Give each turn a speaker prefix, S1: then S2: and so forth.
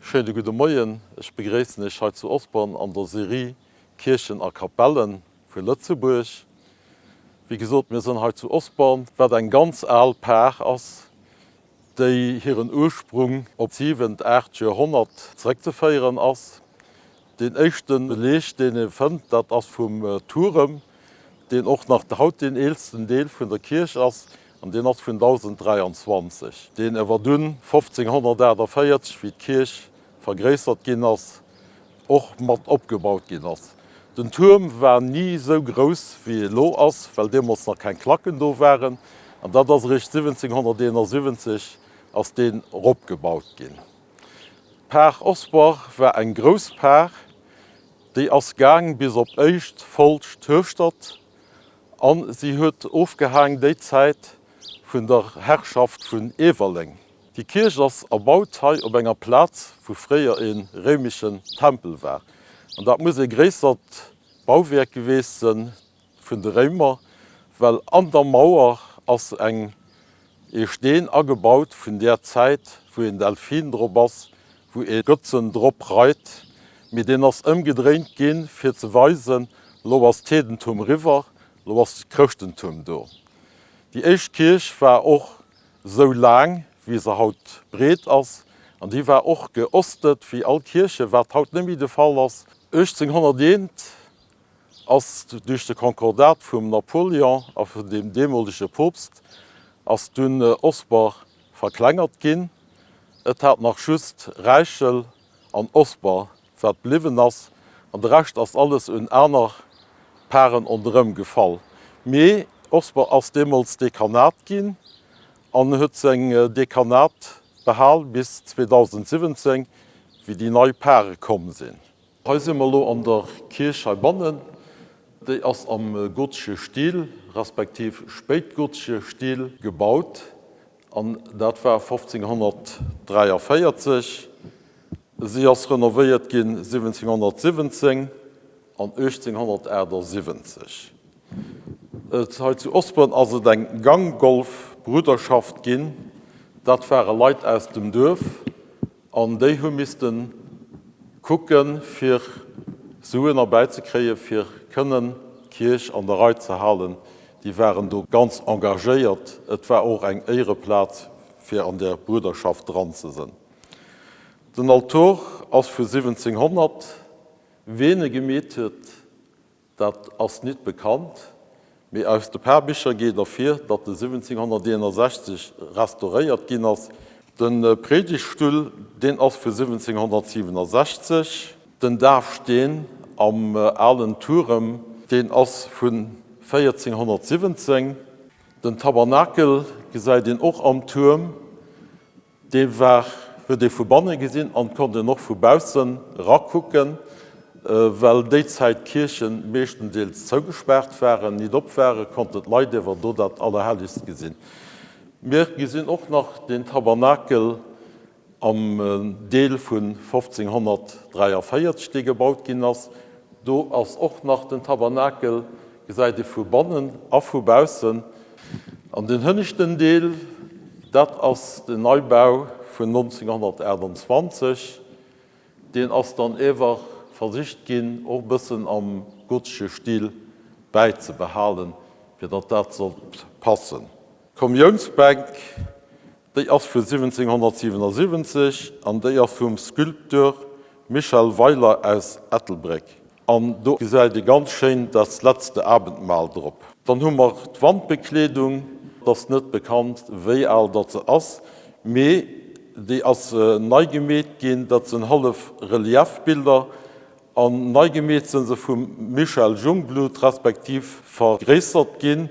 S1: Schéine gudde Moien, ech begréissen Iech hei zu Osborn an der Serie Kierchen a Kapellen vu Lëtzebuerg. Wéi gesot, mir sinn hei zu Osborn, wat eng ganz al Par ass, déi hiren Ursprung op d'siwent, aacht Joerhonnert zeréckzeféieren ass. Deen éischte Beleeg, deen ee fënnt, dat ass vum Turem, deen och nach haut deen eelsten Deel vun der Kierch ass, an deen ass vun 1023, deen ewer dunn 1548, wéi d'Kierch vergréissert ginn ass, och mat opgebaut ginn ass. Den Tuerm war ni esou grouss, wéi e lo ass, well deemools nach keng Klacken do waren, an dat ass eréischt 1771 ass deen eropgebaut ginn. D'Par Osbach war eng grouss Par, déi ass gaang bis op Éischt, Folscht, Hueschtert an si huet ofgehaang déi Zäit vun der Herrschaft vun Iewerleng. Déi Kierch ass erbaut hei op enger Plaz wou fréier e réimeschen Tempel war an dat muss e gréissert Bauwierk geweest sënn vun de Réimer, well an der Mauer ass eng ee Steen agebaut vun där Zäit, wou een Delfin drop ass, wou ee Götzen drop reit, mee deen ass ëmgedréint ginn, fir ze weisen, lo ass d'Heedentum riwwer, lo ass d'Chrëschtentum do. Déi éischt Kierch war och sou laang, wéi se haut breet ass, an déi war och geostet wéi all Kierchen, wat haut net méi de Fall ass. 1801 ass duerch de Konkordat vum Napoléon a vun dem deemolege Poopst ass dunn Osper verklengert ginn. Et hat nach just Räichel an Osper wat bliwwen ass, an de Rescht ass alles un aner Paren ronderëm gefall. Mee Osper ass deemools Dekanat ginn an huet seng Dekanat behal bis 2017, wéi déi nei Pare komm sinn. Hei si mer elo an der Kierch heibannen. Déi ass am gotesche Stil, respektiv spéitgotesche Stil gebaut an dat war 1543. Si ass renovéiert ginn 1717 an 1878. Hei zu Osborn ass et eng Gangolf-Brudderschaft ginn. Dat ware Leit aus dem Duerf. An déi hu misste kucken, fir Suen erbäizekréien, fir kënnen d'Kierch an der Rei ze halen. Déi waren do ganz engagéiert. Et war och eng Éiereplaz, fir an där Bruderschaft dran ze sënn. Den Altor ass vu 1700. Ween e gemeet huet, Dat ass nit bekannt, mee aus de Parbicher geet ervir, datt e 1761 restauréiert ginn ass. De Predigtstull, deen ass vu 1767. Den Dafsteen am alen Turem, deen ass vu 1417. Den Tabernakel gesäit een och am Tuerm. Dee war, huet ee vu banne gesinn an konnt een och vu baussen rakucken, well déi Zäit d'Kierche meeschtendeels zougespaart waren, nit op waren, konnten d'Leit ewer do dat Allerhellegst gesinn. Mir gesinn och nach den Tabernakel am Deel vu 1543, dee gebaut ginn ass. Do ass och nach den Tabernakel, gesäit ee vu bannen a vu baussen. An den hënneschten Deel, dat ass den Neibau vun 1928, deen ass dann ewer versicht ginn, och e bëssen am gotesche Stil bäizebehalen, fir datt dat sollt passen. D'Kommiounsbänk, Déi ass vu 1777 an déi ass vum Sculpteur Michel Weiler aus Ettelbréck. An do gesäit ee ganz schéin das letzte Abendmahl drop. Dann hu mer d'Wandbekleedung, et ass net bekannt wéi al datt se ass, mee déi ass nei gemeet ginn. Dat sinn hallef Reliefbilder an nei gemeet sinn se vum Michel Jungblut respektiv vergréissert ginn.